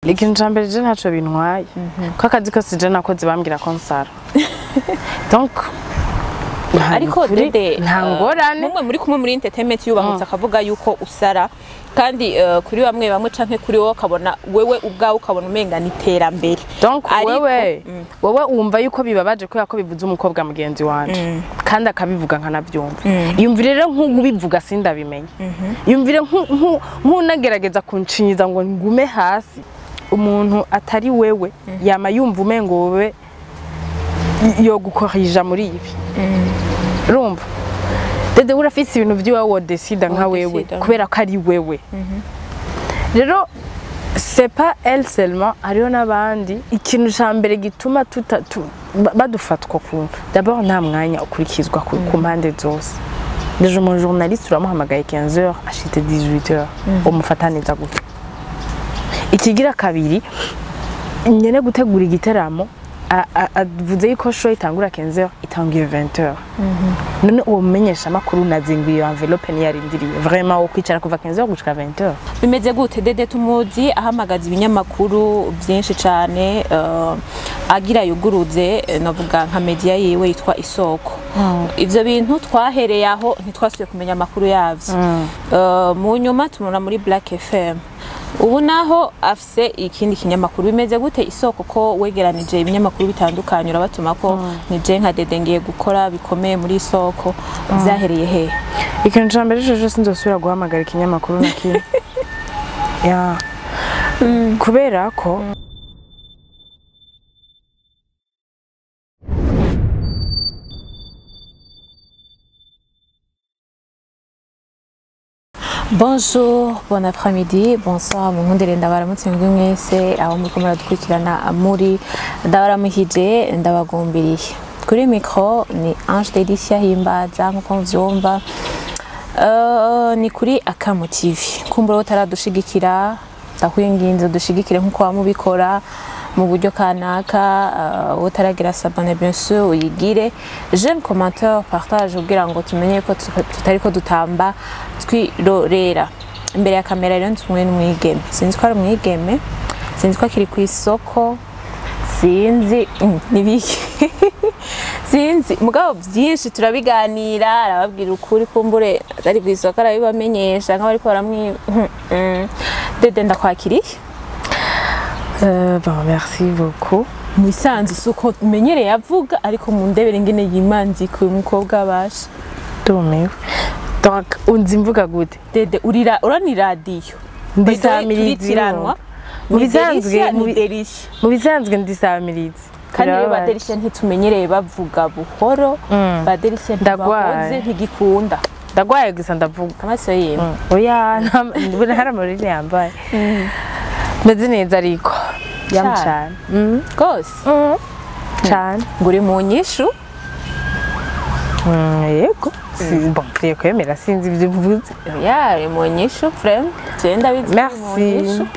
Ikintu ca mbere, je ntaco bintwaye, ko akazi kose je nakoze bambwira ko nsara, donc nta Ariko nukuri, Dede, nta ngorane. Mumwe muri kumwe muri entertainment yubahutse akavuga yuko usara, kandi kuri bamwe bamwe canke kuri wowe ukabona, wewe ubwawe ukabona umenga ni iterambere. Donc Ariko- wewe wumva yuko bibabaje kubera ko bivuze umukobwa mugenzi wanje, kandi akabivuga nkanabyumva. Yumvire rero nk'ubivuga sindabimenya, yumvire nk'unagerageza kunshinyiza ngo ngume hasi. Umuntu atari wewe yama yumva umengo wewe yo gukorija muri ibi. Urumva Dede, urafise ibintu by'iwawe wodesida nka wewe, Wodesida. kubera ko ari wewe. Rero c'est pas elle seulement, hariho n'abandi. Ikintu ca mbere gituma badufatwa kuntu, d'abord nta mwanya ukurikizwa ku mpande zose. Déjà umu journaliste uramuhamagaye 15h, ashite 18h, umufata neza gute? Ikigira kabiri, nyene gutegura igiteramo avuze yuko show itangura 15h, itanguye 20h. None uwo mumenyesha makuru nazinguye iyo enveloppe niyarindiriye vraiment wo kwicara kuva 15h gushika 20h? Bimeze gute, Dede? Tumuzi ahamagaza ibinyamakuru byinshi cyane, agira yuguruze, navuga nka media yiwe yitwa Isoko. Ivyo bintu twahereye aho, ntitwasubiye kumenya amakuru yavyo. Mu nyuma tumubona muri Black FM, ubu naho afise ikindi kinyamakuru. Bimeze gute Isoko, ko wegeranije ibinyamakuru bitandukanye urabatuma ko nije nka Dede ngiye gukora bikomeye muri Isoko? Vyahereye hehe? Ikintu ca mbere jojo, sinzosubira guhamagara ikinyamakuru na kimwe ya, kubera ko Bonjour, bon après-midi, bonsoir, munkundire ndabaramutse mwebwe mwese aho muriko muradukurikirana muri, ndabaramuhije, ndabagumbiriye. Kuri micro ni Ange Delicia Himbaza nkuko muvyumva. Ni kuri Akamo TV. Kumbura utaradushigikira, ndakwinginze udushigikire nkuko wamubikora mu buryo kanaka. Utaragira s'abonner, bien sûr uyigire, j'aime, commentaire, partage, kugira ngo tumenye ko tutariko dutamba twirorera. Imbere ya kamera rero ndi kumwe n'umwigeme, sinzi ko ari umwigeme, sinzi ko akiri ku isoko, sinzi nibiki, sinzi, mugabo byinshi turabiganira, arababwira ukuri. Kumbure ari ku isoko arabibamenyesha nk'abariko baramwi. Dede, ndakwakiriye. Bon, merci beaucoup. Mu bisanzwe si uko umenyereye avuga, ariko mu ndebere ingene yimanzika uyu mukobwa abasha. Ndumiwe. Donc unzi mvuga gute? Dede, urira urani radiyo. Ndisamirizi. Turitiranwa. Mu bisanzwe ni Delicia. Mu bisanzwe ndisamirizi. Kandi rero ba Birababaje. Delicia ntitumenyereye bavuga buhoro, ba Delicia Ndagwaye. ntibahoze, ntigikunda. Ndagwaye gusa ndavuga. Amaso yiwe. Oya, mbona hari amarine yambaye. Meze neza ariko yamucana. Rwose. Cane. Ngo uri mu nyishu. Yego. Bon, mvuye kwemera, sinzi ibyo uvuze. Ya, uri mu nyishu vraiment, jewe ndabizi ko uri mu Merci. nyishu.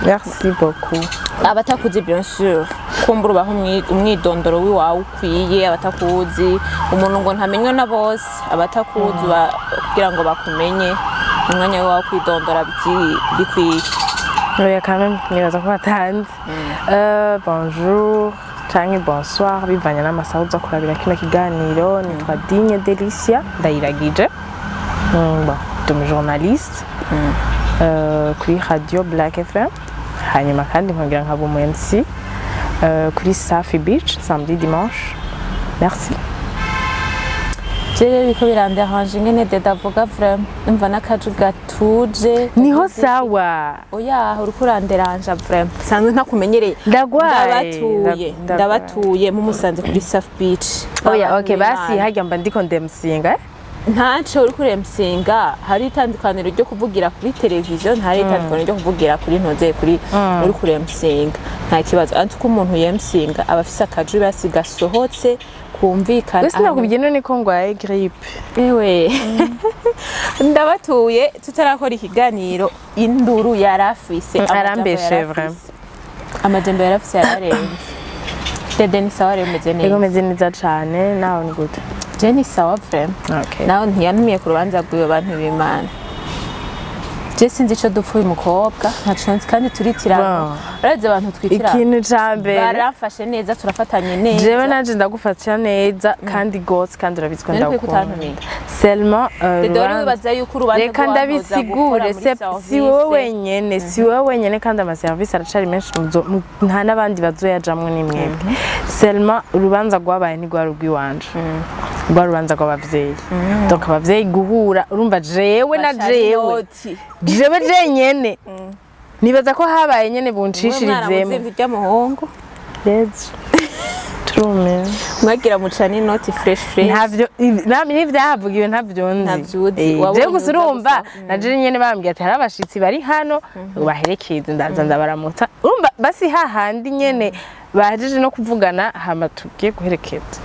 Merci beaucoup. Abatakuzi, bien sûr, kumbura ubaha umwidondoro w'iwawe ukwiye. Abatakuzi, umuntu ngo ntamenywe na bose, abatakuzi kugira ngo bakumenye, umwanya wawe kwidondora bikwiye. Oya, quand même, nibaza ko batanze. Bonjour canke bonsoir, bivanye n'amasaha uza kurabira kino kiganiro. Nitwa Digne Delicia Ndayiragije. Bon, ndi umujournaliste kuri radio Black FM, hanyuma kandi nkongera nkaba umu MC kuri Safi Beach samedi, dimanche. Merci. Jewe biriko biranderanje ingene Dede avuga, vraiment umva n'akaju gatuje. Niho sawa. Oya, uriko uranderanja vraiment, sanzwe ntakumenyereye. Ndagwaye. Ndabatuye. Ndagwaye. Ndabatuye mumusanze kuri Safi Beach. Oya. Abantu Okay, basi. b'Imana. Harya mba ndiko ndemsinga, eh? Ntaco uriko uremsinga. Hari itandukaniro ryo kuvugira kuri televiziyo, ntari itandukaniro ryo kuvugira kuri ntoze kuri uriko uremsinga. Nta kibazo, anti uko umuntu yemsinga aba afise akajwi basi gasohotse kumvikana. Wese nakubwiye none ko ngwaye grippe. Ewe, ndabatuye. Tutarakora ikiganiro, induru yarafise, amajambo Arambeshe, yarafise. Vraiment. Amajambo yarafise yararenze. Dede, ni sawa rero, umeze Ego. neza? Meze neza cane, nawe ni gute? Je ni sawa vraiment. Okay. Nawe ntiyantumiye ku rubanza rw'iwe, bantu b'Imana. Je sinzi ico dupfa uyu mukobwa, ntaco nzi, kandi turitirana. Bon. Urazi abantu twitirana. Ikintu ca mbere, Baramfashe neza, turafatanye neza. Jewe nanje ndagufatira neza kandi gose, kandi urabizi ko None kuki ndagukunda. utantumiye? Seulement Dede, wari urubanza- wibaza yuko urubanza Reka rwantoza gukora ndabisigure. muri Si wowe service. wenyene, si wowe wenyene, kandi amaserivisi aracari menshi, nta n'abandi bazoyajamwo, ni mwebwe. Seulement urubanza rwabaye ntirwari urw'iwanje, rwari urubanza rw'abavyeyi. Donc abavyeyi guhura, urumva jewe na Bashaka jewe inoti. jewe jenyene nibaza ko habaye nyene Mwe bunshishirizemo. mwaramuzimvye ry'amuhungu. Yezu, turumiwe. Mwagira mucana inoti fresh fresh. Ntavyo n'ivyahavugiwe ntabyo nzi. Ntavyo uzi. Jewe Wabonye gusa uza urumva gusa. na je nyene bambwiye ati hari abashitsi bari hano, baherekeze. Ndaza ndabaramutsa, urumva basi hahandi nyene bahejeje no kuvugana, hama tugiye guherekeza.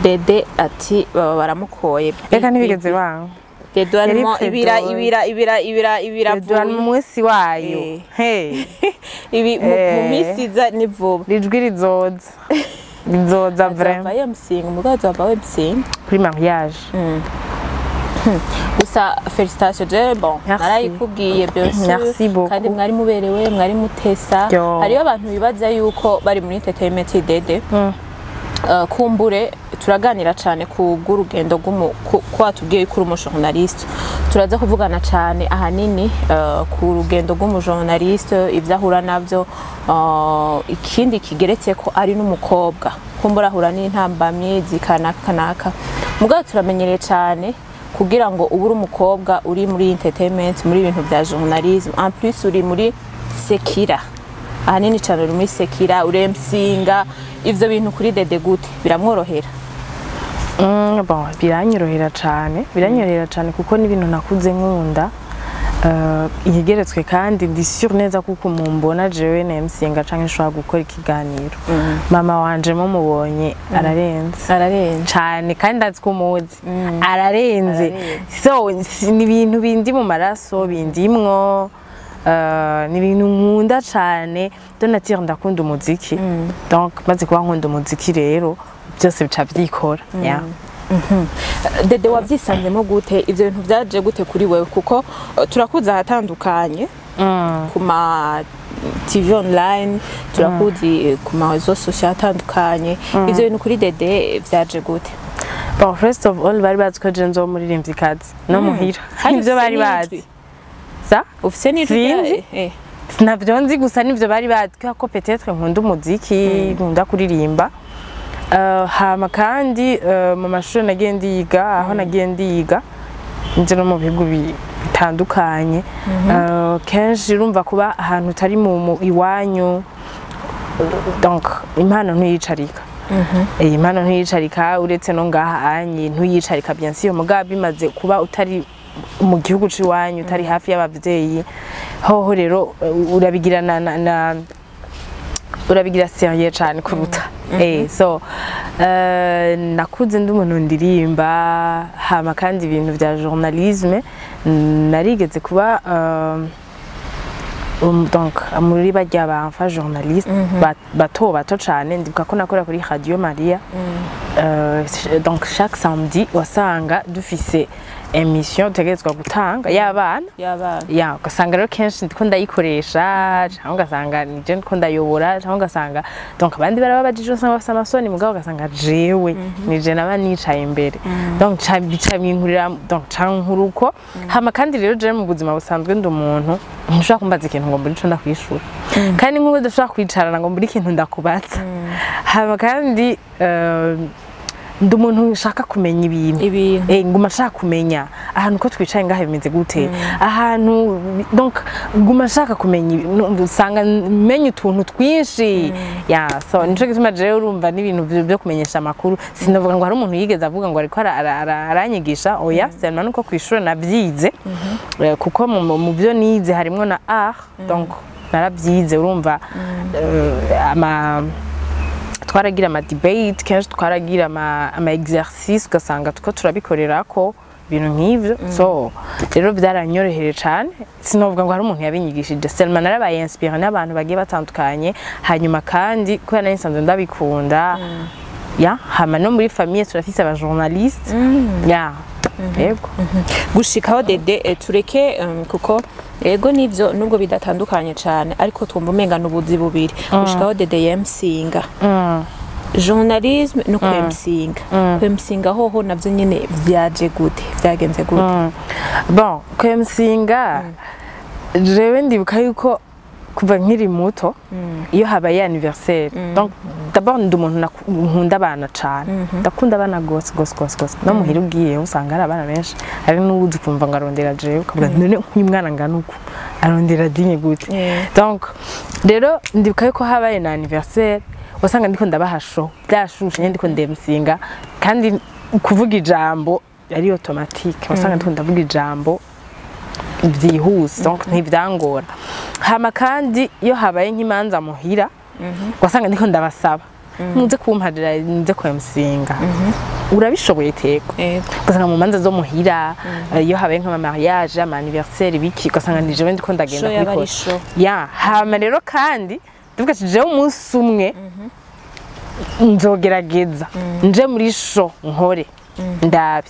Dede ati baba baramukoye. Reka, ntibigeze banga. Dede arimo Yari ibira Pedro. ibira ibira ibira ibira. Edouard mu munsi wayo. Hey. Ibi mu Eh. minsi iza ni vuba. Rijwi rizoza, rizoza vraiment. Azava yemusinga umugabo, azava wemusinga. Kuri mariage. Gusa félicitations, je bon Merci. narayikubwiye, bien sûr. Merci beaucoup. Kandi mwari muberewe, mwari mutesa. Yo. Hariyo abantu bibaza yuko bari muri entertainment, Dede. Kumbure turaganira cyane ku bw'urugendo rw'umu ko watubwiye yuko uri umujournaliste. Turaza kuvugana cyane ahanini ku rugendo rw'umujournaliste, ibyo ahura nabyo, ikindi kigeretse ko ari n'umukobwa, kumbura ahura n'intambamyi zikanaka kanaka. Mugabo turamenyereye cyane kugira ngo ube uri umukobwa uri muri entertainment, muri ibintu bya journalisme, en plus uri muri sekira, ahanini cyane uri muri sekira, uremsinga ivyo bintu. Kuri Dede gute, biramworohera? Bon, biranyorohera cyane, biranyorohera cyane, kuko n'ibintu nakuze nkunda. Ikigeretswe kandi ndi sûr neza kuko mumbona jewe nemsinga canke nshobora gukora ikiganiro, mama wanje mumubonye ararenze. Ararenze. Cyane, kandi ndazi ko umuzi, ararenze. So ni ibintu bindi mu maraso, bindimwo, ni ibintu nkunda cyane. De nature ndakunda umuziki, donc maze kuba nkunda umuziki rero byose bica byikora, yeah. Dede, wabyisanzemo gute? Ivyo bintu vyaje gute kuri wewe? Kuko turakuzi ahatandukanye, ku ma TV online, turakuzi ku ma réseaux sociaux atandukanye. Ivyo bintu kuri Dede vyaje gute? Bon, first of all, bari bazi ko je nzoba umuririmvyikazi no muhira. Hari Nivyo ufise bari bazi. n'ijwi? Sa Ufise n'ijwi? Sinzi. Navyo nzi, gusa nivyo bari bazi kubera ko peut-être nkunda umuziki, nkunda kuririmba. Hama kandi mu mashuri nagiye ndiga, aho nagiye ndiga nje no mu bihugu bitandukanye, kenshi urumva kuba ahantu utari mu iwanyu, donc impano ntuyicarika. Impano ntuyicarika, uretse no ngaha anye ntuyicarika, bien sûr, mugabo bimaze kuba utari mu gihugu c'iwanyu, utari hafi y'abavyeyi hoho rero, urabigira na urabigira sérieux cyane kuruta. So nakuze ndi umuntu ndirimba, hama kandi ibintu vya journalisme narigeze kuba donc muri barya ba journaliste bato bato cane. Ndibuka ko nakora kuri Radio Maria. Donc chaque samedi wasanga dufise émission dutegerezwa gutanga y'abana. Y'abana. Ya, ugasanga rero kenshi ndiko ndayikoresha, cyangwa ugasanga nije ndiko ndayobora, cyangwa ugasanga donc abandi baraba bajije, usanga bafise amasoni, mugabo ugasanga jewe nije naba nicaye imbere. Donc ca bica binkurira, donc ca nkuruko. Hama kandi rero jewe mu buzima busanzwe ndi umuntu ntushobora kumbaza ikintu ngo mbure ico ndakwishura, kandi nk'ubu dushobora kwicarana ngo mbure ikintu ndakubaza. Hama kandi ndi umuntu nshaka kumenya ibintu. Ibintu. Nguma nshaka kumenya ahantu ko twicaye ngaha bimeze gute, ahantu, donc nguma nshaka kumenya usanga menya utuntu twinshi. Ya, so nico gituma jewe urumva n'ibintu vyo kumenyesha amakuru, sinavuga ngo hari umuntu yigeze avuga ngo ariko aranyigisha, oya. Seulement nuko kw'ishure navyize. Kuko mu byo nize harimwo na art, donc narabyize, urumva ama twaragira ama debate kenshi, twaragira ama exercice, ugasanga tuko turabikorerako ibintu nk'ivyo. So rero byaranyoroheje cane, sinovuga ngo hari umuntu yabinyigishije, seulement narabaye inspiré n'abantu bagiye batandukanye. Hanyuma kandi kubera nari nsanzwe ndabikunda, ya, hama no muri famille turafise aba journaliste, ya. Yego. Gushikaho Dede, tureke, kuko ego nivyo, nubwo bidatandukanye cane, ariko twumva umenga n'ubuzi bubiri. Gushikaho Dede yemsinga, journalisme no kwemsinga, kwemsinga hoho navyo nyene vyaje gute, vyagenze gute? Bon, kwemsinga, jewe ndibuka yuko kuva nkiri muto, iyo habaye anniversaire, donc d'abord ndi umuntu nkunda abana cane, ndakunda abana gose gose gose gose. No muhira ugiye usanga hari abana benshi, hari n'uwuzi ukumva ngo arondera jewe, ukavuga: "None nk'uyu mwana ngana uku arondera Dinye gute?" Donc rero ndibuka yuko habaye na anniversaire, wasanga ndiko ndabaha show, byashushe nyine, ndiko ndemsinga, kandi kuvuga ijambo yari automatique. Wasanga ndiko ndavuga ijambo byihuse, donc ntibyangora. Hama kandi iyo habaye nk'imanza muhira, wasanga ndiko ndabasaba: "Muze kumparira, muze kwemsinga, urabishoboye?" Teko ugasanga mu manza zo muhira, iyo habaye nk'ama mariage, ama anniversaire, biki, ugasanga ni jewe ndiko ndagenda Show yaba ari kubikora. Show. Ya, hama rero kandi ndavuga ati: "Jewe umunsi umwe nzogerageza nje muri show nkore ndabe."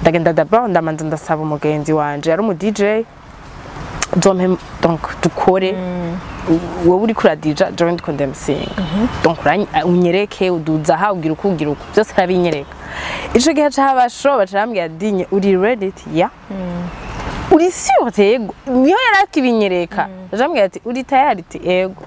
Ndagenda, d'abord ndamanza ndasaba umugenzi wanje yari umu DJ: "Uzompe, donc dukore, wowe uriko uradija, jewe ndiko ndemsinga, donc unyereke uduza aha, ugira uko, ugira uko." Byose arabinyereka. Ico gihe haca haba show, baca bambwira: "Dinye, uri ready?" Ati: "Ya." "Uri sûr?" "Yego." Niho yari akibinyereka, baca bambwira ati: "Uri tayari?" Ati: "Yego."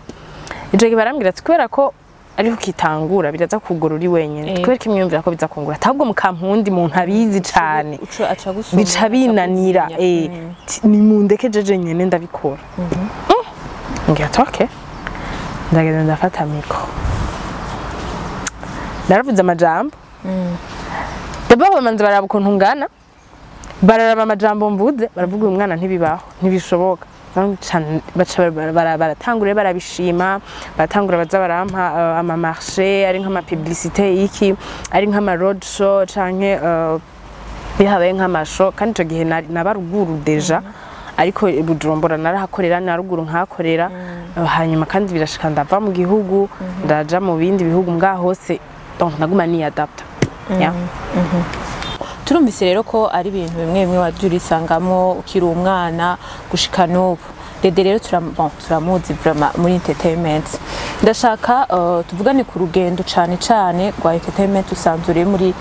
Ico gihe barambwira ati: "Kubera ko ariho ukitangura, biraza kugora uri wenyine." Kubera ko imyumvira ko biza kungura, ahubwo mukampundi muntu abizi cane Uca gusoma, bica binanira. Aca Nimundeke jeje nyene ndabikora. Ngira ati: "Okay." Ndagenda ndafata micro, naravuze amajambo. D'abord bamanza baraba ukuntu ngana, bararaba amajambo mvuze, baravuga: "Uyu mwana ntibibaho, ntibishoboka." Donc, baca baratangura barabishima, baratangura baza barampa ama marché, ari nk'ama publicité iki, ari nk'ama road show, canke iyo habaye nk'ama show. Kandi ico gihe naba ruguru déjà, ariko i Bujumbura narahakorera, na ruguru nkahakorera. Hanyuma kandi birashika ndava mu gihugu, ndaja mu bindi bihugu, ngaho hose donc naguma niyadapta, yeah. Turumvise rero ko ari ibintu bimwe bimwe wajya urisangamo ukiri umwana gushika n'ubu. Dede rero bon, turamuzi vraiment muri entertainment. Ndashaka tuvugane ku rugendo cane cane rwa entertainment usanzwe uri muri,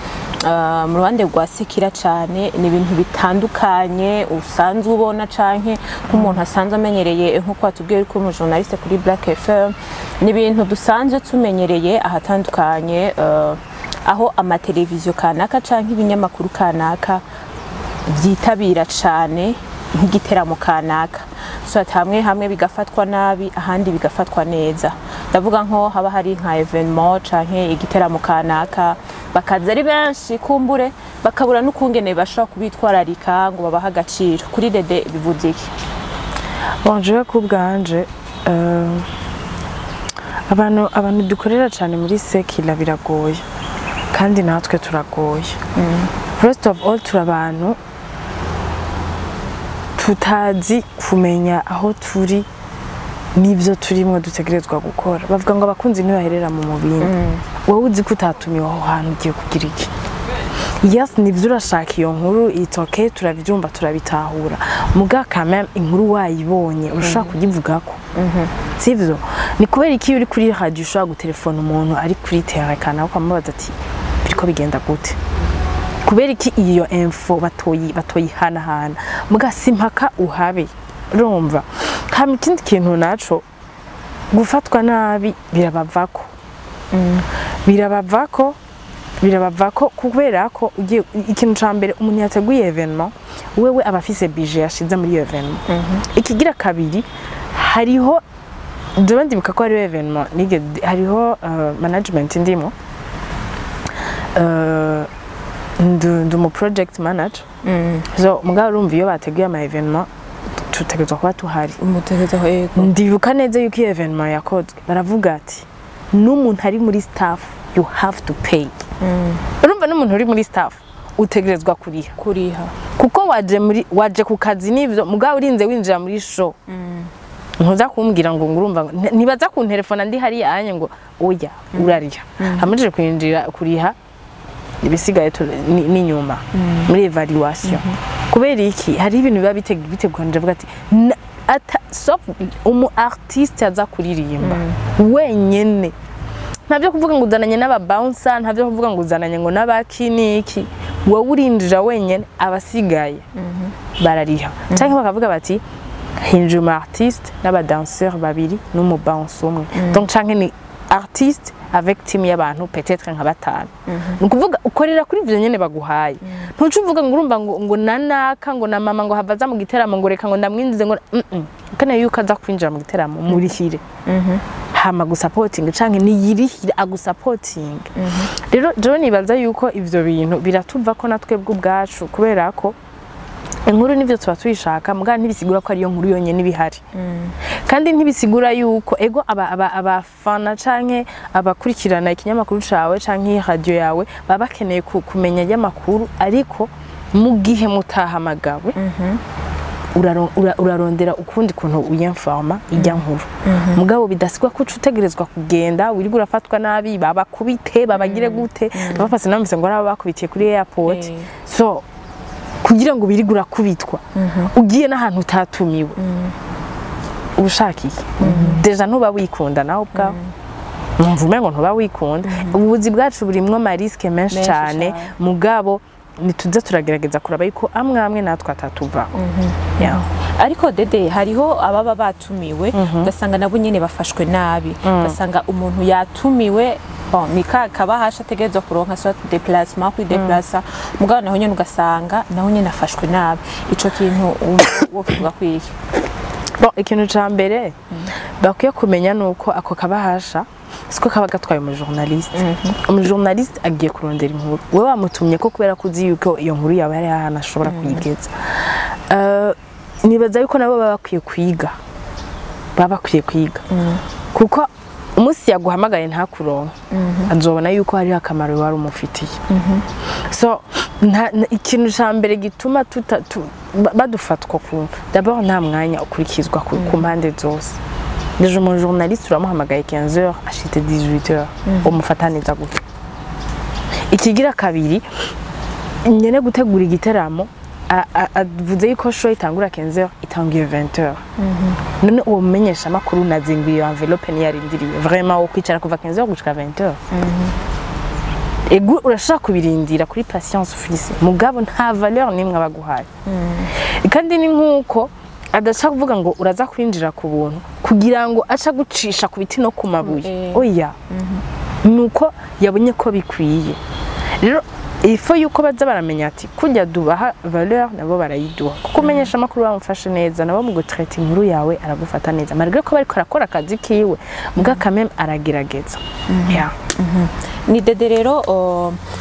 mu ruhande rwa sekira cane. Ni ibintu bitandukanye usanzwe ubona canke nk'umuntu asanzwe amenyereye, nk'uko watubwiye ko uri umujournaliste kuri Black FM, ni ibintu dusanzwe tumenyereye ahatandukanye, aho amateleviziyo kanaka canke ibinyamakuru kanaka byitabira cane nk'igiteramo kanaka, so ati hamwe hamwe bigafatwa nabi, ahandi bigafatwa neza. Ndavuga nko haba hari nka événement canke igiteramo kanaka, bakaza ari benshi, kumbure bakabura n'ukungene bashobora kubitwararika ngo babahe agaciro. Kuri Dede bivuze iki? Bon, jewe ku bwanje, abantu dukorera cyane muri sekila biragoye, kandi natwe turagoye. First of all, turi abantu tutazi kumenya aho turi n'ibyo turimo dutegerezwa gukora. Bavuga ngo abakunzi ntibaherera mu mubindi. Wowe uzi ko utatumiwe aho hantu, ugiye kugira iki? Yes, nibyo, urashaka iyo nkuru, it's okay, turabyumva, turabitahura. Muga quand même inkuru wayibonye urashobora kuyivugako, sivyo? Ni kubera iki iyo uri kuri radio ushobora gutelefona umuntu ari kuri terrain kanaka ukamubaza ati: "Biriko bigenda gute?" Kubera iki iyo info batoyihanahana? Muga si mpaka uhabe. Urumva, hama ikindi kintu naco, gufatwa nabi birabavako, birabavako, birabavako, kubera ko ugiye, ikintu ca mbere, umuntu yateguye événement wewe aba afise budget yashize muri iyo événement. Ikigira kabiri, hariho, jewe ndibuka ko hariho événement nige, hariho management ndimo, ndi umu project manager. So mugabo urumva iyo bateguye ama événement tutegerezwa kuba tuhari. Umutegerezaho, yego. Ndibuka neza yuko iyo événement yakozwe, baravuga ati: "N'umuntu ari muri staff, you have to pay." Urumva, n'umuntu uri muri staff utegerezwa kuriha. Kuriha. Kuko waje muri, waje ku kazi n'ivyo, mugabo urinze winjira muri show, ntuza kumbwira ngo ngurumva ngo ntibaza kuntelefona ndi hariya anye ngo oya, urariha. Hamajije kwinjira kuriha. Ibisigaye ni nyuma muri évaluation. Kubera iki? Hari ibintu biba bitegukanije, avuga ati sauf umu artiste aza kuririmba wenyene, ntabyo kuvuga ngo uzananye n'aba bouncer, ntabyo kuvuga ngo uzananye ngo n'abaki n'iki, wowe urinjira wenyene, abasigaye barariha, canke bakavuga bati hinjira umu artiste n'aba danseur babiri n'umu bouncer umwe, donc canke ni artiste avec team y'abantu peut-être nka batanu. Ni ukuvuga ukorera kuri ivyo nyene baguhaye. Ntuca uvuga ngo urumva ngo nanaka, ngo na mama, ngo hava aza mu giteramo, ngo reka ngo ndamwinjize, ngo ukeneye yuko aza kwinjira mu giteramo, murihire hama gusapotinga, canke niyirihire agusapotinga. Rero jewe nibaza yuko ivyo bintu biratuva ko natwebwe ubwacu, kubera ko inkuru nivyo tuba tuyishaka, mugabo ntibisigura ko ariyo nkuru yonyene ibihari, kandi ntibisigura yuko ego abafana canke abakurikirana ikinyamakuru cawe canke radio yawe baba bakeneye kumenya y'amakuru. Ariko mu gihe mutahamagawe, urarondera ukundi kuntu uyinforma ijya nkuru, mugabo bidasigwa ko uca utegerezwa kugenda wirirwa urafatwa nabi, babakubite, babagire gute. Bapase namvise ngo araba bakubitiye kuri airport. So kugira ngo wirirwe urakubitwa ugiye n'ahantu utatumiwe, uba ushaka iki? Déjà ntuba wikunda nawe ubwawe, numva umengo ntuba wikunda. Ubuzi bwacu burimwo ama risques menshi Menshi cane. Cane. Mugabo nituza turagerageza kuraba yuko amwe amwe natwe atatuvako. Yeah. Ariko Dede, hariho ababa batumiwe ugasanga nabo nyene bafashwe nabi, ugasanga umuntu yatumiwe, bon, ni ka kabahasha ategerezwa kuronka, soit déplacement, kwideplasa, mugabo naho nyene ugasanga naho nyene afashwe nabi. Ico kintu wo kivuga kwiki? Bon, ikintu ca mbere bakwiye kumenya ni uko ako kabahasha siko kaba gatwaye umujournaliste. Umujournaliste agiye kurondera inkuru, wowe wamutumye ko kubera ko uzi yuko iyo nkuru yawe hari ahantu ashobora kuyigeza. Nibaza yuko nabo baba bakwiye kwiga, kuko umunsi yaguhamagaye ntakuronke, azobona yuko hariho akamaro wari umufitiye. So ikintu ca mbere gituma badufatwa ku d'abord, nta mwanya ukurikizwa ku mpande zose. Déjà umu journaliste uramuhamagaye 15h, ashite 18h, umufata neza gute? Ikigira kabiri, nyene gutegura igiteramo avuze yuko show itangura 15h, itangiye 20h. None uwo mumenyesha makuru nazinguye iyo enveloppe niyarindiriye vraiment wo kwicara kuva 15h gushika 20h? Ego, urashaka kubirindira kuri patience ufise, mugabo nta valeur nimwe abaguhaye. Kandi ni nkuko adashaka kuvuga ngo uraza kwinjira ku buntu kugira ngo aca gucisha ku biti no ku mabuye. Oya, nuko yabonye ko bikwiye. Rero ifo yuko baza baramenya ati kujya dubaha valeur, nabo barayiduha, kuko umenyesha amakuru bamufashe neza, nabo mu gutraita inkuru yawe aragufata neza, malgré ko bariko arakora akazi kiwe, muga quand même aragerageza. Yeah. Ni Dede rero,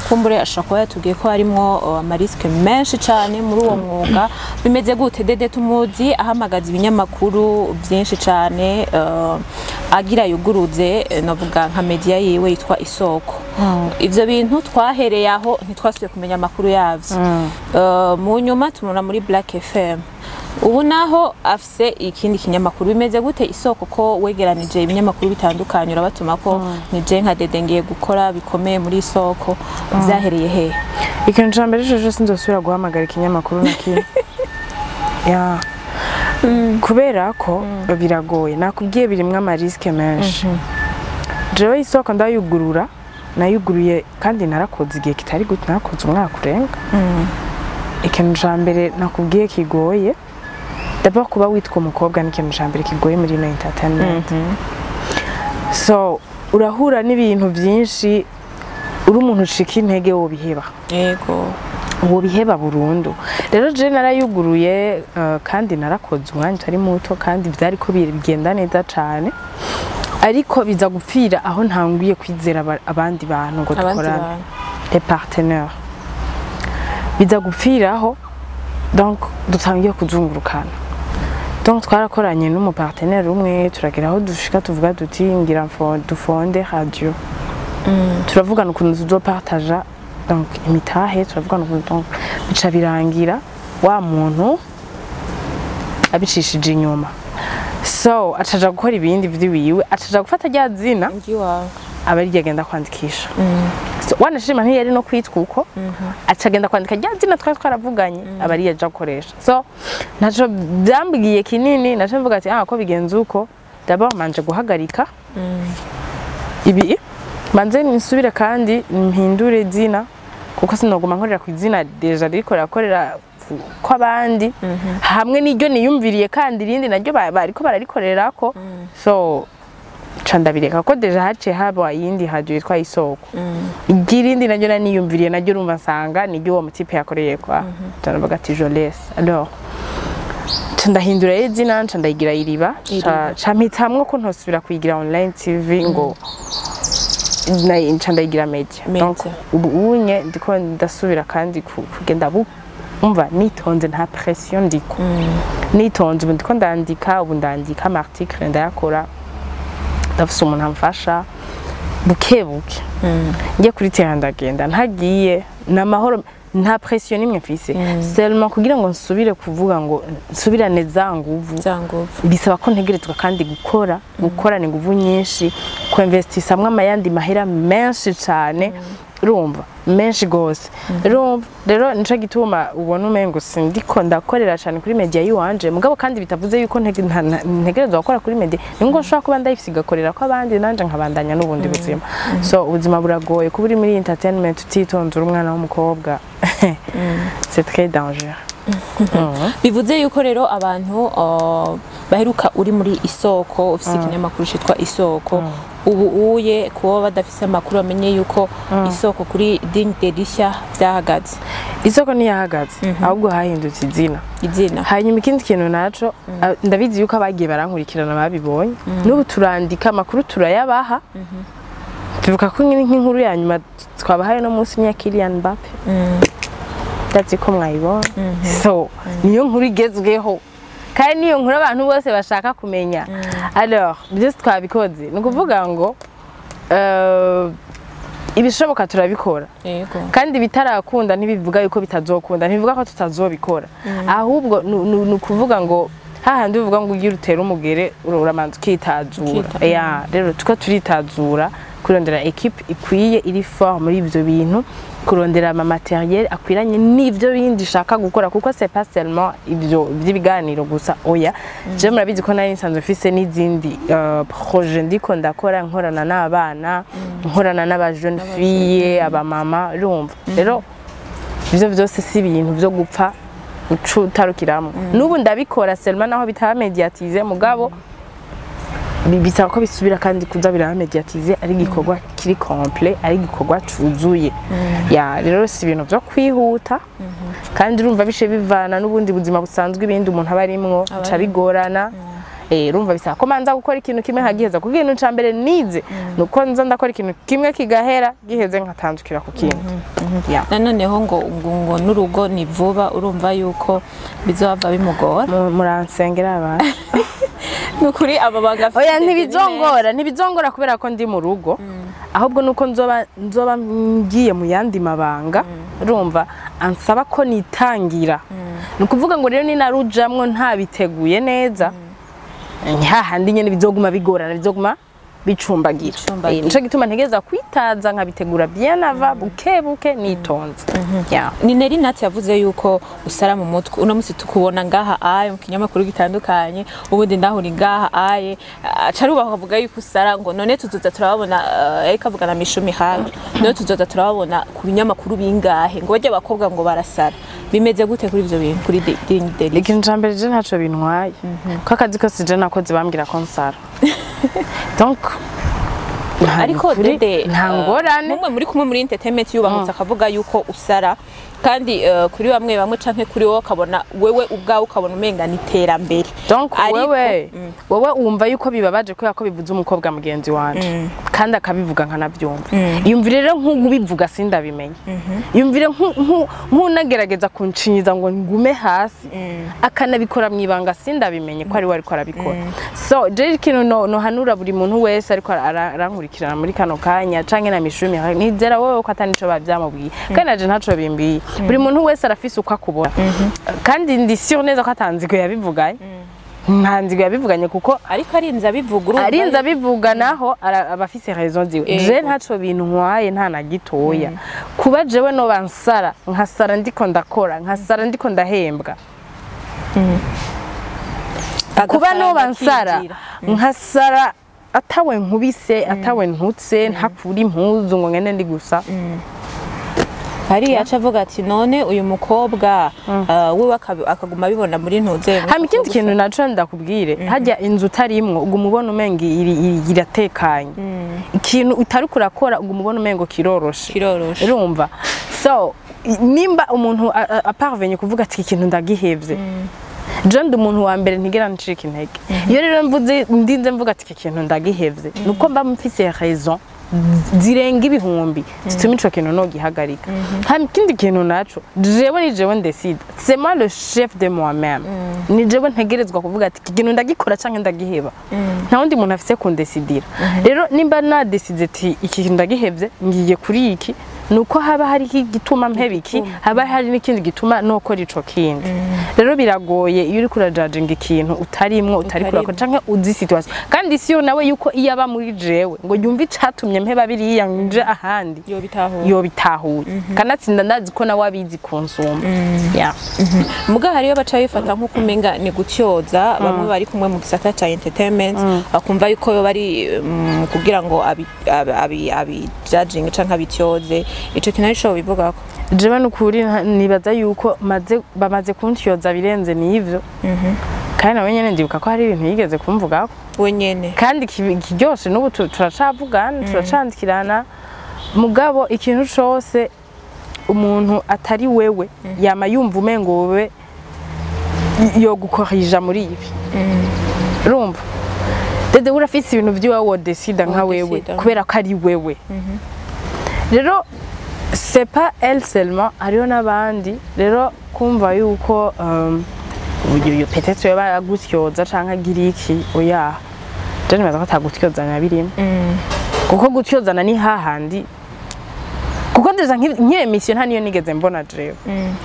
kumbure ashobora kuba yatubwiye ko harimwo ama risques menshi cyane muri uwo mwuga. Bimeze gute? Dede tumuzi ahamagaza ibinyamakuru byinshi cyane, agira yuguruze, novuga nka media yiwe yitwa Isoko. Ivyo bintu twahereye aho, ntitwasubiye kumenya amakuru yavyo. Mu nyuma tumubona muri Black FM, ubu naho afise ikindi kinyamakuru. Bimeze gute Isoko, ko wegeranije ibinyamakuru bitandukanye urabatuma ko nije nka Dede ngiye gukora bikomeye muri Isoko? Vyahereye hehe? Ikintu ca mbere coco, sinzosubira guhamagara ikinyamakuru na kimwe. Ya, kubera ko biragoye, nakubwiye birimwo ama risques menshi. Jewe Isoko ndayugurura, nayuguruye kandi narakoze igihe kitari gute, narakoze umwaka urenga. Ikintu ca mbere nakubwiye kigoye, d'abord kuba witwa umukobwa ni ikintu ca mbere kigoye muri ino entertainment. So urahura n'ibintu vyinshi, uri umuntu ucika intege, wobiheba, wobiheba burundu. Rero je narayuguruye, kandi narakoze umwanya utari muto, kandi vyariko bigenda neza cane, ariko biza gupfira aho ntanguye kwizera abandi bantu ngo Abandi dukorane, bantu. Les partenaires. Biza gupfiraho, donc dutangiye kuzungurukana. Donc twarakoranye n'umupartenaire umwe, turagera aho dushika tuvuga duti ngira dufonde radio, turavugana ukuntu tuzopartaja donc imitahe, turavugana ukuntu, donc bica birangira wa muntu abicishije inyuma. So acaja gukora ibindi vyiwiwe, acaja gufata rya zina Ngiwawe. Aba ari agenda kwandikisha. So, wanashima ntiyari no kwitwa uko, aca agenda kwandika rya zina twari twaravuganye, aba ari yaja gukoresha. So ntaco byambwiye kinini. Naco mvuga ati: "Ah, ko bigenze uko, d'abord manje guhagarika ibi, manze nisubire kandi mpindure izina, kuko sinoguma nkorera ku izina déjà ririko rirakorera kw'abandi hamwe n'iryo niyumviriye, kandi irindi naryo bariko bararikorerako." So ca ndabireka, ko déjà haciye haba iyindi radio yitwa Isoko. Iry'irindi naryo naniyumviriye naryo, urumva nsanga niryo uwo mutipe yakoreye kwa. Ca ndavuga ati: "Je laisse alors." Ca ndahindura rero izina, nca ndayigira Iriba. Ca mpitamwo ko ntosubira kuyigira online TV, ngo nca ndayigira media. Media. Donc ubu unye ndiko ndasubira kandi kugenda umva nitonze, nta pression, ndiko nitonze. Ubu ndiko ndandika, ubu ndandika ama article, ndayakora, ndafise umuntu amfasha buke buke. Njye kuri terrain ndagenda, ntagiye ni amahoro, nta pression nimwe mfise. Seulement kugira ngo nsubire kuvuga ngo nsubirane za nguvu, Za nguvu. bisaba ko ntegerezwa kandi gukora, gukorana inguvu nyinshi, kuinvestisamwo amayandi mahera menshi cane, urumva, menshi gose. Urumva rero nico gituma ubona umengo sindiko ndakorera cane kuri media yiwanje. Mugabo kandi bitavuze yuko ntegerezwa gukora kuri media, ni ngo nshobora kuba ndayifise igakorera ko abandi, nanje nkabandanya n'ubundi buzima. So ubuzima buragoye, kuba uri muri entertainment utitonze, uri umwana w'umukobwa, c'est très dangereux. Bivuze yuko rero abantu baheruka uri muri Isoko, ufise ikinyamakuru citwa Isoko, ubu uye kuba badafise amakuru bamenye yuko Isoko kuri Digne Delicia byahagaze? Isoko ntiyahagaze, ahubwo hahindutse izina. Izina. Hanyuma ikindi kintu naco, ndabizi yuko abagiye barankurikirana babibonye, n'ubu turandika amakuru, turayabaha. Tuvuga ko nk'inkuru ya nyuma twabahaye no munsi ni ya Kylian Mbappe, ndazi ko mwayibonye. So niyo nkuru igezweho kandi niyo nkuru abantu bose bashaka kumenya. Alors byose twabikoze, ni ukuvuga ngo ibishoboka turabikora. Kandi bitarakunda ntibivuga yuko bitazokunda, ntibivuga ko tutazobikora. Ahubwo ni ukuvuga ngo hahandi uvuga ngo ugira utere umugere, uramanza ukitazura. Ya, rero tuko turitazura, kurondera équipe ikwiye iri fort muri ivyo bintu, kurondera ama matériel akwiranye n'ivyo bindi shaka gukora, kuko c'est pas seulement ivyo vy'ibiganiro gusa, oya. Je murabizi ko nari nsanzwe mfise n'izindi projet ndiko ndakora, nkorana n'abana, nkorana n'aba jeune fille, abamama. Urumva rero ivyo vyose si ibintu vyo gupfa uca utarukiramo. N'ubu ndabikora, seulement naho bitaba médiatisé, mugabo bisaba ko bisubira kandi kuza biraba médiatisé, ari igikorwa kiri complet, ari igikorwa cuzuye. Ya, rero si ibintu vyo kwihuta, kandi urumva bishe bivana n'ubundi buzima busanzwe, ibindi umuntu aba arimwo, bica bigorana. Urumva bisaba ko manza gukora ikintu kimwe nkagiheza, kuko ikintu ca mbere nize nuko nza ndakora ikintu kimwe kigahera, giheze nkatandukira ku kindi. Ya. Nanoneho ngo n'urugo ni vuba, urumva yuko bizohava bimugora. Muransengera abantu. Ni ukuri aba bagafite. Oya, ntibizongora, ntibizongora kubera ko ndi mu rugo, ahubwo nuko nzoba ngiye mu yandi mabanga, urumva ansaba ko nitangira. Ni ukuvuga ngo rero ninarujamwo ntabiteguye neza, hahandi nyene bizoguma bigorana, bizoguma bicumbagira. Bicumbagira. Nico gituma ntegereza kwitaza, nkabitegura bien avant, buke buke, nitonze. Yeah. Ni Neri Nati yavuze yuko usara mu mutwe. Uno musi tukubona ngaha aye mu kinyamakuru gitandukanye, ubundi ndahuri ngaha aye, aca arubaha avuga yuko usara, ngo none tuzoza turababona, ariko avuga na Mishumi hafi, none tuzoza turababona ku binyamakuru bingahe, ngo barya abakobwa ngo barasara? Bimeze gute kuri ivyo bintu kuri Digne Delicia? Ikintu ca mbere, je ntaco bintwaye, ko akazi kose je nakoze bambwira ko nsara, donc Ariko nukuri, Dede, nta ngorane. Mumwe muri kumwe muri entertainment yubahutse akavuga yuko usara, kandi kuri bamwe bamwe canke kuri wowe ukabona, wewe ubwawe ukabona umenga ni iterambere. Donc wewe wumva yuko bibabaje kubera ko bivuze umukobwa mugenzi wanje, kandi akabivuga nkanabyumva. Yumvire rero nk'ubivuga sindabimenya, yumvire nk'unagerageza kunshinyiza ngo ngume hasi, akanabikora mu ibanga sindabimenye ko ari we ariko arabikora. So je ikintu nohanura buri muntu wese ariko arankurikirana muri kano kanya canke na Mishumi, nizera wowe ko atanico bavyamubwiye, kandi naje ntaco bimbiye. Buri muntu wese arafise uko akubona, kandi ndi sûr neza ko atanziko yabivuganye. Nta nzigo yabivuganye kuko Ariko arinze abivuga, urumva. Arinze abivuga naho aba afise raison ziwe. Je ntaco bintwaye, nta na gitoya. Kuba jewe noba nsara, nkasara ndiko ndakora, nkasara ndiko ndahembwa, kuba Agafaranga noba nsara kinjira. Nkasara atawe nkubise, atawe ntutse, ntakura impuzu ngo ngende ndi gusa. Hariya aca avuga ati: "None uyu mukobwa wiwe akaguma abibona muri ntuze." Hama ikindi kintu naco ndakubwire, hajya inzu utarimwo uguma ubona umenga iratekanye. Ikintu utariko urakora uguma ubona umengo kiroroshe. Kiroroshe. Urumva, so nimba umuntu aparvenye kuvuga ati: "Ikintu ndagihevye," je ndi umuntu wa mbere ntigera ncika intege. Iyo rero mvuze, ndinze mvuga ati: "Iki kintu ndagihevye," nuko mba mfise raison zirenga ibihumbi zituma ico kintu nogihagarika. Hama ikindi kintu naco, jewe ni jewe ndécide, c'est moi le chef de moi-même. Ni jewe ntegerezwa kuvuga ati: "Iki kintu ndagikora canke ndagiheba." Nta wundi muntu afise kundécidira. Rero nimba nadécidé ati: "Iki kintu ndagihevye, ngiye kuri iki," nuko haba hariho igituma mpeba iki, haba hari n'ikindi gituma nokora ico kindi. Rero biragoye iyo uriko urajajinga ikintu utarimwo, utari kurakora canke uzi situation. Kandi si yo nawe yuko iyo aba muri jewe ngo yumve icatumye mpeba biriya nje ahandi, Yobitahura. Yobitahuye. Kanatsinda ndazi ko nawe abizi kunsumba, yeah. Muga hariyo baca bifata nk'uko umenga ni gutyoza bamwe bari kumwe mu gisata ca entertainment, bakumva yuko yo bari kugira ngo abi judging canke abityoze. Ico kintu arico bivugako? Jewe nukuri nibaza yuko bamaze kuntyoza birenze n'ivyo. Kandi nawe nyene ndibuka ko hari ibintu yigeze kumvugako. We nyene. Kandi kiryoshe, n'ubu turacavugana, turacandikirana. Mugabo ikintu cose umuntu atari wewe yama yumva umengo wewe yogukorija muri ibi. Urumva dede, urafise ibintu vy'iwawe wodécida nka wewe, Wodécida. kubera ko ari wewe. Rero c'est pas elle seulement, hariho n'abandi. Rero kumva yuko uyu peut-être yoba agutyoza canke agira iki, oya, je nibaza ko atagutyozanya birimo, kuko gutyozana ni hahandi, kuko déjà nk'iyo émission nta niyo nigeze mbona jewe.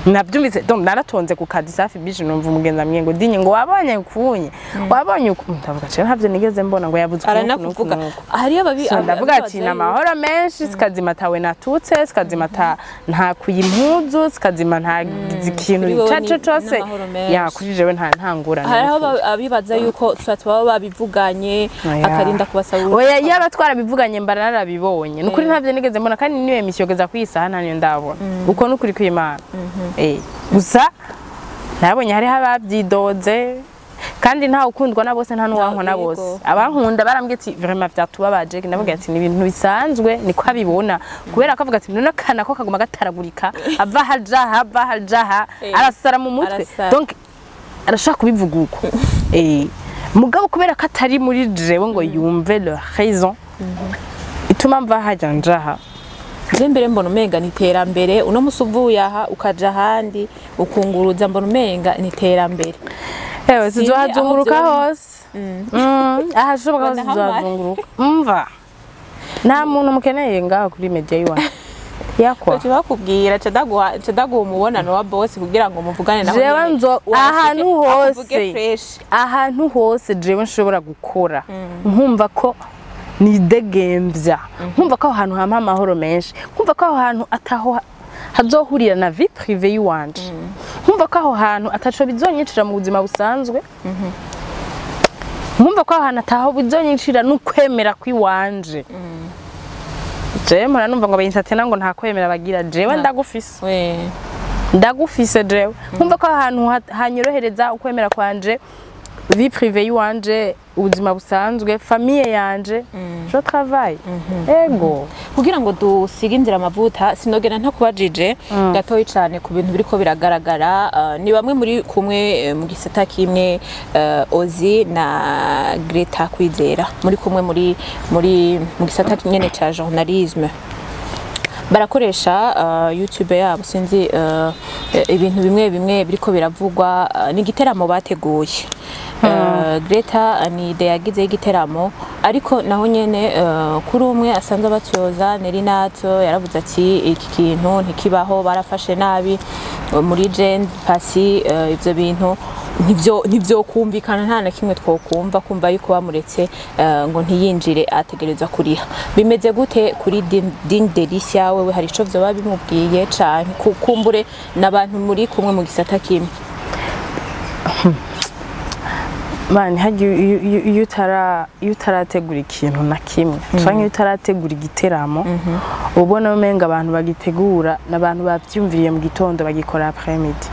Navyumvise, donc naratonze ku kazi safi bije, numva umugenzi ambwiye ngo: "Dinye," ngo, "wabonye kunye, wabonye uku." Ndavuga: "Jewe ntavyo nigeze mbona ngo yavuze uku n'uku n'uku Aranakuvuga. n'uku." Hariyo babi. So ndavuga ati: "Ni amahoro menshi." Sikazima tawe natutse, sikazima ta ntakuye impuzu, sikazima ntagize ikintu Kuri wowe ico arico cose. n'amahoro menshi. Ya, kuri jewe nta ngorane. Hariho N'ukuri. abibaza yuko soit baba babivuganye, Oya. akarinda kubasaba. Oya, yaba twarabivuganye mba narabibonye. Nukuri ntavyo nigeze mbona, kandi niyo émission kugeza ku isaha nta niyo ndabona. Uko nukuri kw'Imana. Gusa nabonye hariho ababyidoze, kandi ntawe ukundwa na bose, nta n'uwankwa na bose. Abankunda barambwiye ati: "Vraiment vyatubabaje." Ndavuga ati: "Ni ibintu bisanzwe, niko abibona." Kubera ko avuga ati: "None akana ko kaguma gataragurika, ava haja, ava haja, arasara mu mutwe." Arasara. Donc arashaka kubivuga uko. Mugabo kubera ko atari muri jewe ngo yumve le raison ituma mva haja njaha. Je mbere mbona umenga ni iterambere. Uno musi uvuye aha ukaja ahandi ukunguruza, mbona umenga ni iterambere. Ewe, Sinzi tuzohazunguruka aho hose. Ahashoboka hose Mbona hamwe. tuzohazunguruka. Umva, nta muntu mukeneye ngaho kuri media yiwanyu yakwa. Baca bakubwira, ca ndaguha umubonano wa boss kugira ngo muvugane naho Jewe nyene. Washike, ahantu akuvuge hose. fresh. Ahantu hose jewe nshobora gukora nkumva ko nidegemvya, nkumva ko aho hantu hampa amahoro menshi, nkumva ko aho hantu ataho hazohurira na vie privée yiwanje, nkumva ko aho hantu ataco bizonyicira mu buzima busanzwe, nkumva ko aho hantu ataho bizonyicira n'ukwemera kw'iwanje. Jewe mpora numva ngo bayinsatena ngo nta kwemera bagira. Jewe ndagufise. We. Ndagufise jewe. Nkumva ko aho hantu hanyorohereza ukwemera kwanje, vie privée yiwanje, ubuzima busanzwe, famille yanje, je travaille, ego. Kugira ngo dusige inzira amavuta, sinogera ntakubajije gatoyi cyane ku bintu biriko biragaragara. Ni bamwe muri kumwe mu gisata kimwe, Ozi na Greta Kwizera, muri kumwe muri mu gisata nyene ca journalisme. Barakoresha YouTube yabo, sinzi ibintu bimwe bimwe biriko biravugwa. Ni igiteramo bateguye. Greta ni idée yagize y'igiteramo, ariko naho nyene kuri umwe asanzwe abatyoza Nerinato yaravuze ati: "Iki kintu ntikibaho, barafashe nabi muri Jen Pasi." Ivyo bintu Ntivyo kumvikana, nta na kimwe twokumva kumva yuko bamuretse ngo ntiyinjire, ategerezwa kuriha. Bimeze gute kuri Digne Delicia? Wewe hari ico vyoba bimubwiye, canke kumbure n'abantu muri kumwe mu gisata kimwe? Mani, harya iyo utarategura ikintu na kimwe, canke iyo utarategura igiteramo, ubona umenga abantu bagitegura n'abantu bavyumviriye mu gitondo bagikora après midi.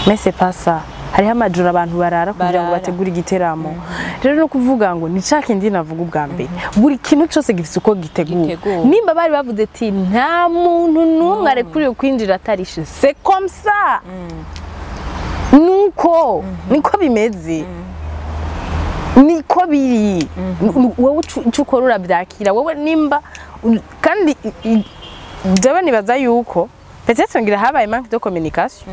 Mais c'est pas ça. Hariho amajoro abantu barara kugira ngo Barara. bategure igiteramo. Rero no kuvuga ngo ni ca kindi navuga ubwa mbere, buri kintu cose gifise uko giteguwe. Giteguwe. Nimba bari bavuze ati nta muntu n'umwe arekuriwe kwinjira atarishe, c'est comme ça, nuko niko bimeze, niko biri. Wowe ico ukora uravyakira wowe nimba kandi jewe nibaza yuko peut-être ngira habaye manque de communication,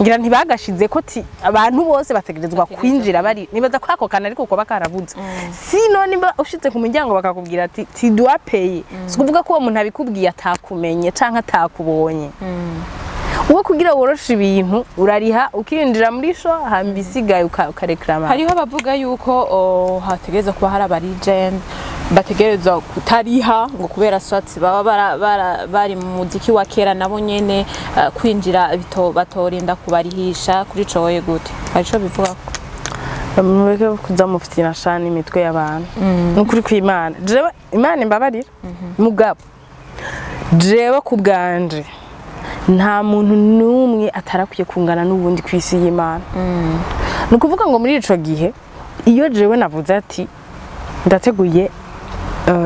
ngira ntibagashize ko ti abantu bose bategerezwa kwinjira bari. Nibaza ko ako kantu ariko kuba karabuze. Sino nimba ushitse ku muryango bakakubwira ati tu dois payer, si ukuvuga ko uwo muntu abikubwiye atakumenye canke atakubonye. Wowe kugira woroshe ibintu, urariha ukinjira muri show, hama ibisigaye ukareklama. Hariho abavuga yuko hategerezwa kuba hari aba legend bategerezwa kutariha, ngo kubera swats baba bari mu muziki wa kera, nabo nyene kwinjira batorinda kubarihisha. Kuri ico wowe gute, hari ico bivuga? Mureke kuza mufitina shana imitwe y'abantu. Nukuri kw'Imana, jewe Imana imbabarira, mugabo jewe ku bwanje nta muntu n'umwe atarakwiye kungana n'ubundi ku isi y'Imana. Ni ukuvuga ngo muri ico gihe iyo jewe navuze ati ndateguye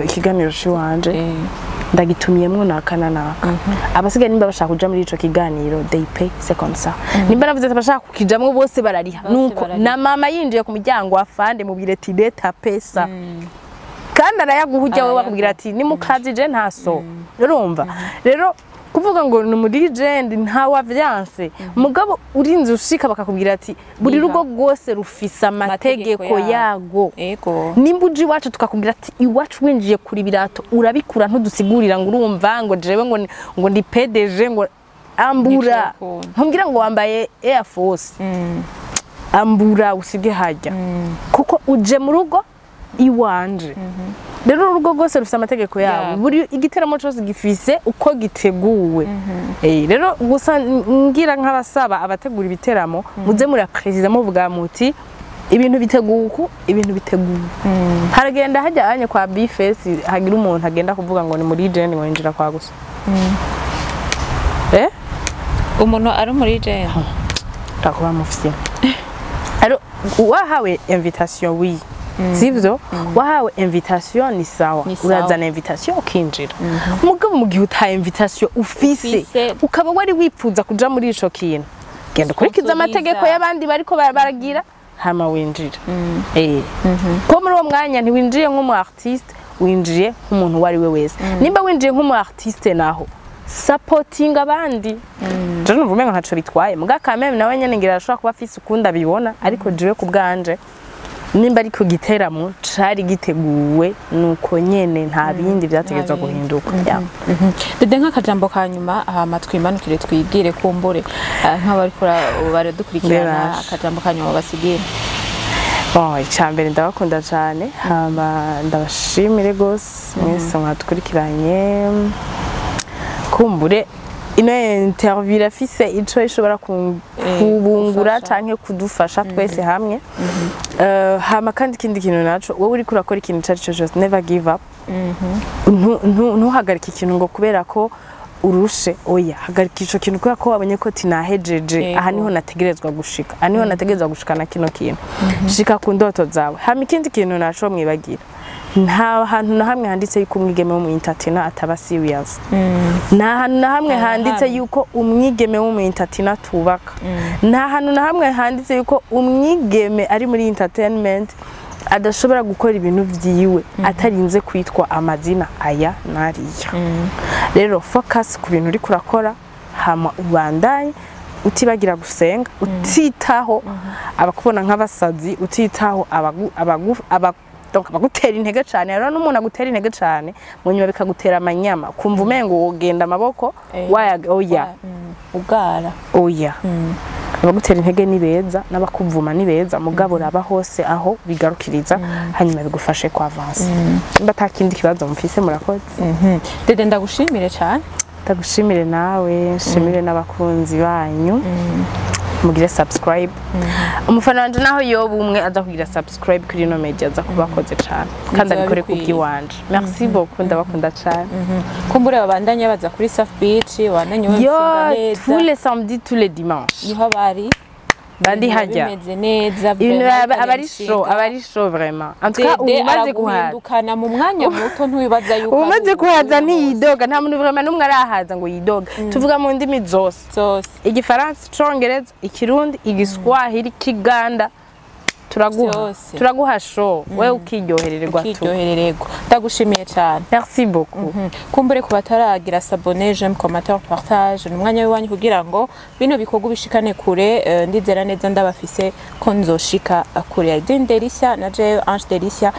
ikiganiro c'iwanje, ndagitumiyemwo naka na naka, abasigaye nimba bashaka kuja muri ico kiganiro, they pay, c'est comme ça. Nimba navuze ati abashaka kukijamwo bose barariha, nuko barariha. Na mama yinjiye ku muryango, afande mubwire ati leta pesa, kandi arayaguha ujya we bakubwira ati ni mukazi, je ntaso. Urumva rero, kuvuga ngo ni muri legend, nta wavyanse, mugabo urinze ushika bakakubwira ati buri Riha. rugo rwose rufise amategeko Amategeko yago. Nimba uje iwacu tukakubwira ati iwacu winjiye kuri birato urabikura, ntudusigurira ngo urumva ngo jewe ngo ndi PDG, ngo ambura. Nicyo. Ntumbwira ngo wambaye Air Force, ambura usige hajya, kuko uje mu rugo iwanje. Rero urugo rwose rufite amategeko yabo. Buri igiteramo cyose gifise uko giteguwe. Rero gusa ngira nk'abasaba abategura ibiteramo, muze murapresiza, muvuga muti ibintu biteguwe uku, ibintu biteguwe. Haragenda hajya anye kwa Bface, hagira umuntu agenda kuvuga ngo ni muri legend, ngo yinjira kwa gusa. Umuntu ari muri legend? Takuba mufye. Alors wahawe invitation, oui, sivyo? Wahawe invitation ni sawa. Ni sawa. Urazana invitation ukinjira. Mugabo mu gihe utaye invitation ufise, Ufise. ukaba wari wipfuza kuja muri ico kintu, genda ukurikiza Sponsoriza. amategeko y'abandi bariko baragira, hama winjira. Ko muri uwo mwanya ntiwinjiye nk'umu artiste, winjiye nk'umuntu uwo ari we wese. Nimba winjiye nk'umu artiste naho, supporting abandi. Je numva umengo ntaco bitwaye, muga quand même nawe nyene ngira arashobora kuba afise ukundi abibona. Ariko jewe ku bwanje, nimba ari ku giteramo cari giteguwe nuko nyene, nta bindi vyategerezwa Nta bindi. guhinduka. Yeah. Dede, nk'akajambo ka nyuma, hama twimanukire twibwire kumbure nk'abariko baradukurikirana, Ndebasha. akajambo ka nyuma basigira. Bon, icambere ndabakunda cane, hama ndabashimire gose mwese mwadukurikiranye. Kumbure ino interview irafise ico ishobora kubungura gufasha. canke kudufasha twese hamwe. Hama kandi ikindi kintu naco, wowe uriko urakora ikintu ico ari cyo cyose, never give up. Ntuhagarike ikintu ngo kubera ko urushe. Oya, hagarika ico kintu kubera ko wabonye ko tinahejeje. Aha niho nategerezwa gushika, aha niho nategerezwa gushika na kino kintu. Shika ku ndoto zawe. Hama ikindi kintu naco mwibagira, nta hantu na hamwe handitse yuko umwigeme wo mu entertainer ataba serious. Nta hantu na hamwe Nta na handitse hamwe. yuko umwigeme wo mu entertainer atubaka. Nta hantu na hamwe handitse yuko umwigeme ari muri entertainment adashobora gukora ibintu vyiwe atarinze kwitwa amazina aya n'ariya. Rero focus ku bintu uriko urakora, hama ubandanye, utibagira gusenga, utitaho abakubona nk'abasazi, utitaho donc abagutera intege cane. Rero n'umuntu agutera intege cane, mu nyuma bikagutera amanyama, kumva umengo wogenda amaboko waya. Oya. Ugara. Oya, abagutera intege ni beza, n'abakuvuma ni beza, mugabo raba hose aho bigarukiriza, hanyuma bigufashe ku avancer. Nimba ata kindi kibazo mufise, murakoze. Dede, ndagushimire cyane. Ndagushimire nawe, nshimire n'abakunzi banyu. Mugire subscribe. Umufana wanje naho yoba umwe aza kugira subscribe kuri ino media, aza kuba akoze cane, kandi Bizaba abikore bikwiye. Kubw'iwanje, merci beaucoup, ndabakunda cane. Kumbure babandanye baza kuri Safi Beach, babandanye Yo, babisinga neza. tous les samedis, tous les dimanches Niho bari. Bandi Ibintu hajya. bimeze neza. Ibintu Vraiment, aba ari chaud, aba ari chaud vraiment. En tout cas, Dede umaze kuhaza, araguhindukana mu mwanya muto, ntiwibaza yuko ari umaze kuhaza umuntu. Ntiyidoga. Nta muntu vraiment n'umwe arahaza ngo yidoga. Tuvuga mu ndimi zose: Zose. Igifaransa, Icongereza, Ikirundi, Igiswahili, Kiganda. Turaguha Vyose. turaguha show, wewe ukiryoherererwa tu. Ukiryoherererwa. Ndagushimiye cyane. Merci beaucoup. Kumbure ku bataragira s'abonner, j'aime, commentaire, partage, ni umwanya w'iwanyu kugira ngo bino bikorwa ubishikane kure. Ndizera neza ndabafise ko nzoshika kure. Dine Delicia na jewe Ange Delicia,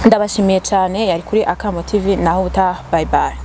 ndabashimiye cyane. Yari kuri Akamo TV. Naho ubutaha, bye bye.